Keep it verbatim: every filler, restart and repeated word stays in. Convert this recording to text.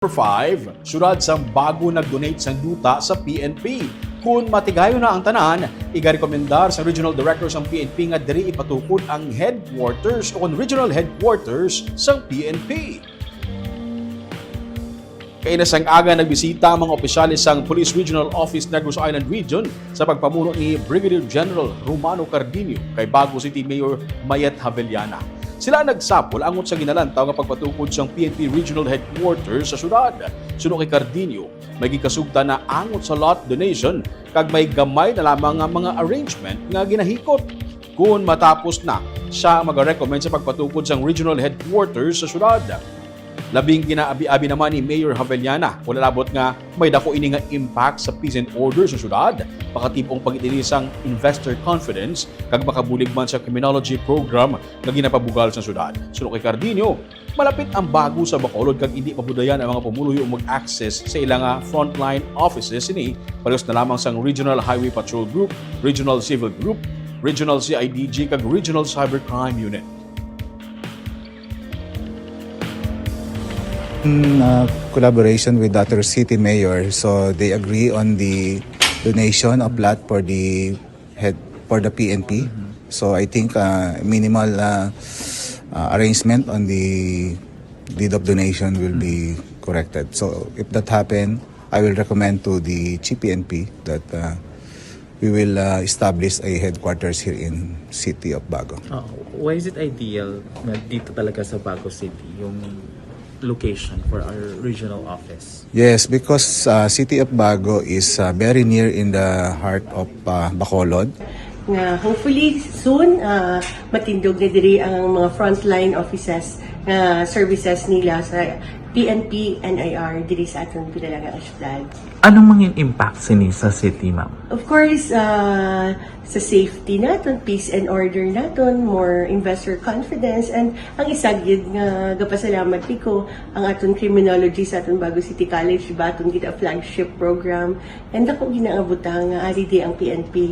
Number five, syudad sang Bago nag-donate sang duta sa P N P. Kun matigayon na ang tanan, igarekomendar sa Regional Director sang P N P nga diri ipatukod ang headquarters o kon regional headquarters sang P N P. Kay nasang aga nagbisita ang mga opisyales sang Police Regional Office Negros Island Region sa pagpamuno ni Brigadier General Romano Cardenio kay Bago City Mayor Mayet Javellana. Sila nagsapol angot sa ginalantaw nga pagpatukod sang P N P Regional Headquarters sa syudad. Suno kay Cardenio, may gikasugtan na angot sa lot donation kag may gamay na lamang nga mga arrangement nga ginahikot. Kun matapos na, siya magarekomend sa pagpatukod sang regional headquarters sa syudad. Labing ginaabi-abi naman ni Mayor Javellana, wala labot nga may dako ini nga impact sa peace and order sa syudad, makatib-ong pagitili sang investor confidence, kag makabulig man sa criminology program nga ginapabugal sa syudad. Suno kay Cardenio, malapit ang Bago sa Bacolod kag indi mabudayan ang mga pumuluyo mag-access sa ila nga frontline offices sini, parehas na lamang sang Regional Highway Patrol Group, Regional Civil Group, Regional C I D G kag Regional Cybercrime Unit. In uh, collaboration with other city mayor, so they agree on the donation of lot for the head for the P N P. So I think uh, minimal uh, uh, arrangement on the deed of donation will be corrected. So if that happen, I will recommend to the G P N P that uh, we will uh, establish a headquarters here in City of Bago. Oh, why is it ideal na dito talaga sa Bago City yung location for our regional office? Yes, because uh, City of Bago is uh, very near in the heart of uh, Bacolod. Nga hopefully soon uh, matindog na diri ang mga frontline offices nga services nila sa P N P, N I R diri sa atong pinalagang syudad. Anong mga impact sini sa city, ma'am? Of course, uh, sa safety naton, peace and order naton, more investor confidence, and ang isa gyud nga gapasalamat ko ang aton criminology sa aton Bago City College, diba, aton gid flagship program, and ako ginangabutang nga ari di ang P N P